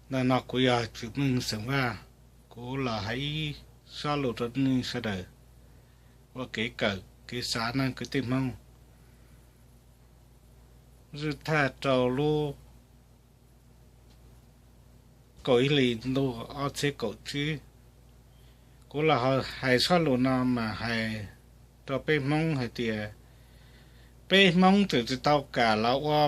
Ntawm no kuv yog Tswv Meej xeem Vaj, kuv los hais ib sob lus rau nej sawv daws ua kev kawm kev xav neej kwv tij Hmoob. Zwj thaj rau lub kaum ib hlis ntuj ob txhiab kaum tsib, kuv los hais sob lus no mas hais rau peb Hmoob hais tias peb Hmoob tseem tsis tau kam los ua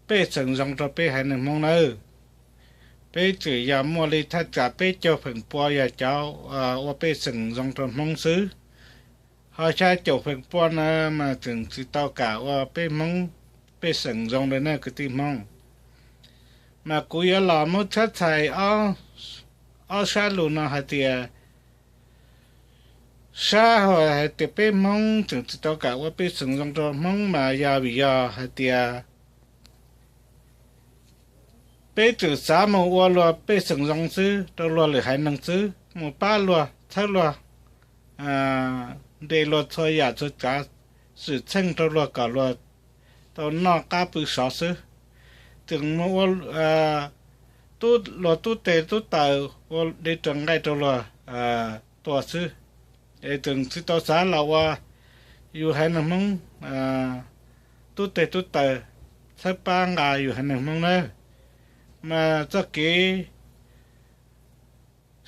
pej xeem zoo rau peb haiv neeg Hmoob nawb. Peb tseem yog muaj li thaj tsam peb caug feem pua yog cov ua pej xeem zoo rau Hmoob xwb. Ho xya caum feem pua no mas tseem tsis tau kam ua peb Hmoob pej xeem zoo li na kwv tij Hmoob. Mas kuv yuav los muab tshab txhais ob sab lus no hais tias, sab hais tias peb Hmoob tseem tsis tau kam ua pej xeem zoo rau Hmoob mas yog vim yog hais tias peb tseem xav mus ua luag pej xeem zoo xwb rau luag lwm haiv neeg xwb, mus pab luag txhawb luag, ntes luag txhua yam txhua tsav, xwm txheej rau luag kom luag tau noj qab pw sov xwb. Tseem mus ua luag tub teg tub taws, ua dej raws nqaij rau luag tua xwb. Es tseem tsis tau xav los ua yus haiv neeg Hmoob tub teg tub taws, txhawb pab nqa yus haiv neeg Hmoob nawb. Mas txoj kev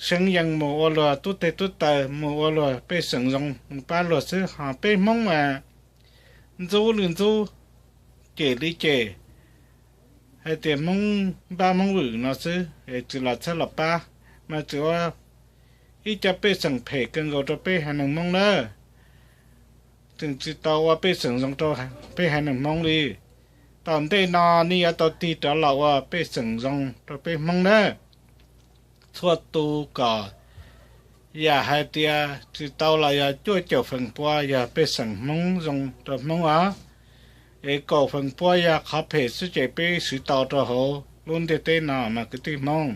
seev yees mus ua luag tub teg tub taws, mus ua luag pej xeem zoo mus pab luag xwb. Ho peb Hmoob mas ntxub li ntxub, cem li cem, hais tias Hmoob npab Hmoob vwm no xwb es tsis los txhawb los pab, mas tseem ua ib co pej xeem phem kawg nkaus rau peb haiv neeg Hmoob nawb. Tseem tsis tau ua pej xeem zoo rau peb haiv neeg Hmoob li. Tom ntej no nej yuav tau tig rov los ua pej xeem zoo rau peb Hmoob nawb. Txhua tus kom yam hais tias tsis tau los yog cuaj caum feem pua yog pej xeem Hmoob zoo rau Hmoob os. Es kaum feem pua yog qhov phem xwb ces peb siv tau rau hauv lub ntiaj teb no mas kwv tij Hmoob.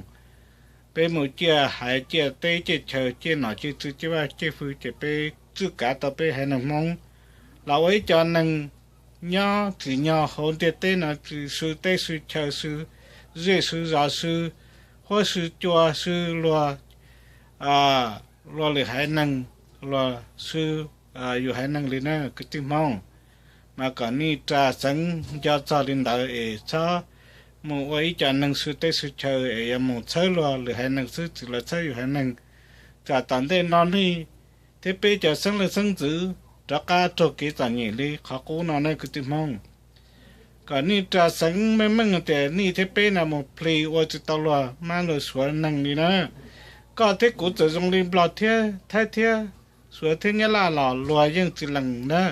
Peb mus ciaj haiv ciaj teb ciaj chaw ciaj nom ciaj tswv ciaj vaj ciaj fwv ces peb txwj kav tau peb haiv neeg Hmoob los ua ib co neeg nyob tsim nyog hauv ntiaj teb no, tsis sw teb sw chaw, sw zej sw zos, sw huab sw cua, sw luag, luag lwm haiv neeg, luag sw yus haiv neeg li na kwv tij Hmoob. Mas kom nej ras xeev nco txog li ntawd es txhob mus ua ib co neeg sw teb sw chaw es yuav mus txhawb luag lwm haiv neeg xwb tsis los txhawb yus haiv neeg. Tsam tom ntej no nej thiab peb cov xeeb leej xeeb ntxwv rov qab raug kev txom nyem li qhov qub no na kwv tij Hmoob. Kom nej ras xeev meej meej tias nej thiab peb no mus plis ua tsis tau luag mab luag suav neeg li na. Koj thiab kuv txawm zoo li Nplog thiab Thaib thiab Suav thiab Nyab Laj los luag yeej tsis lees na.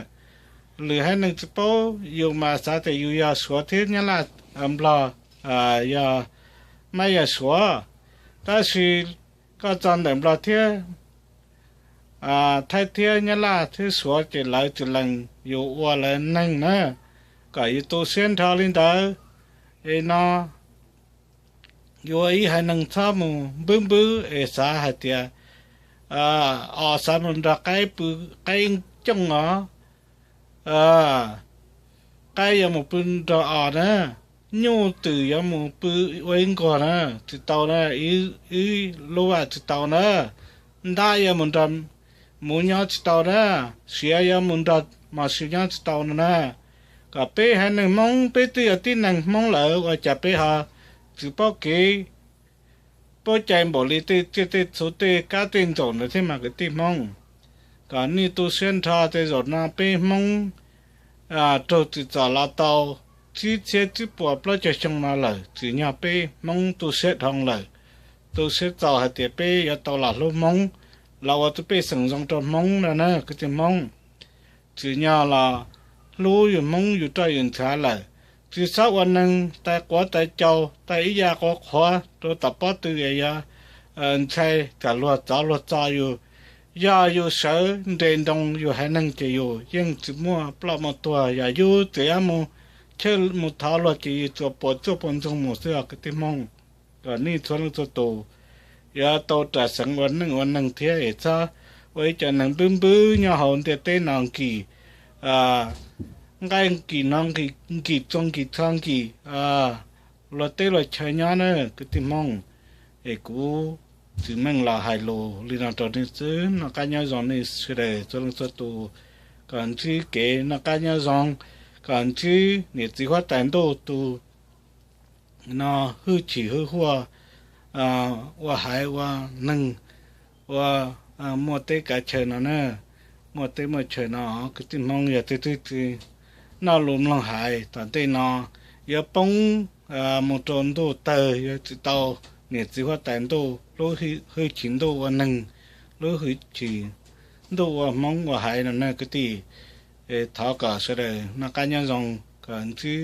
Lwm haiv neeg tsis paub yus mas xav tias yus yog Suav thiab Nyab Laj, Nplog, yog mab yog suav. Tab sis koj txog ntawm Nplog thiab Thaib thiab Nyab Laj thiab Suav ces lawv tsis lees yus ua lawv neeg na. Kom yus tu siab nrho li ntawd. Es no yus ua ib haiv neeg txhob mus npwb npwb es xav hais tias os xav mus nrog qaib pw, qaib cooj os, qaib yuav mus pw nrog os na, nyuj twm yuav mus pw ua ib nkuag na, tsis tau na, ib lub vaj tsis tau na, ntab yuav mus nrog muv nyob tsis tau na, siav yuav mus nrog mos sis nyob tsis tau no na. Kom peb haiv neeg Hmoob peb twb yog tib neeg Hmoob lawm ua cas peb ho tsis paub kev paub cai npaum li tej tsiaj tej txhu tej kab tej ntsaum ntawd thiab mas kwv tij Hmoob. Kom nej tu siab nrho tej zaum no peb Hmoob raug tsim txom los tau tsib txhiab tsib puas plaub caug xyoo no lawm, tsim nyog peb Hmoob tu siab dhau lawm, tu siab txaus hais tias peb yuav tau los hlub Hmoob, los ua tus pej xeem zoo rau Hmoob no na kwv tij Hmoob. Tsim nyog los hlub yus Hmoob yus roj yus ntshav lawm, tsis txhob ua neeg tais quav tais cau tais ib yam quav qhuav rau tom pob tw es yuav ntshai kom luag tsov luag txo yus. Yog yus sawv nres nroo yus haiv neeg ces yus yeej tsis muaj ploj muaj tuag, yog yus tseem yuav mus chawj mus thov luag ces yus tsuas puas tsuaj puas ntsoog mus xwb os kwv tij Hmoob. Kom nej txhua leej txhua tus yuav tau ras xeev ua neej ua neeg thiab es txhob ua ib co neeg npwb npwb nyob hauv ntiaj teb no nkim nqaij nkim no nkim txoos nkim txho nkim luag teb luag chaw nyob na kwv tij Hmoob. Es kuv txiv meej los hais lus li no rau nej xwb, noj qab nyob zoo nej sawv daws txhua leej txhua tus, kom ntsib kev noj qab nyob zoo, kom ntsib niam txiv huab tais ntuj tus no hwj chim hwj huaj ua haiv ua neeg, ua muaj teb kav chaw no na, muaj teb muaj chaw no. Kwv tij Hmoob yog twg twg tsis noj lus mloog hais tom ntej no yuav poob mus rau ntuj tawg, yuav tsis tau niam txiv huab tais ntuj lub hwj chim ntuj ua neeg, lub hwj chim ntuj ua Hmoob ua haiv no na kwv tij. Thov kom sawv daws noj qab nyob zoo, kom ntsib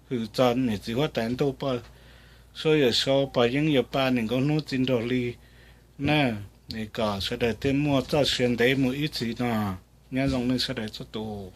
hwm txog niam txiv huab tais ntuj poj suab yawm saub pog yeeb yawm paj niam nkauj hnub txiv nraug hli na. Kom sawv daws thiaj muaj txoj sia ntev mus ib txhis no. Nyob zoo nej sawv daws txhua tus.